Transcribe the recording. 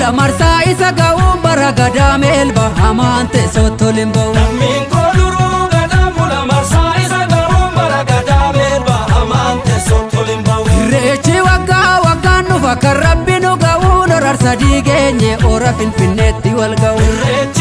bula marsaa isa ga'uun bara gadaa meelba hamaan teessootti ol hin ba'u. Lammiin koo duruu gadaan bula marsaa isa ga'uun bara gadaa meelba hamaan teessootti ol hin ba'u. Irreechi waggaa waggaan dhufa kan Rabbi nu ga'uun horar sadii geenye hora Finfinneetti wal ga'u. Irreechi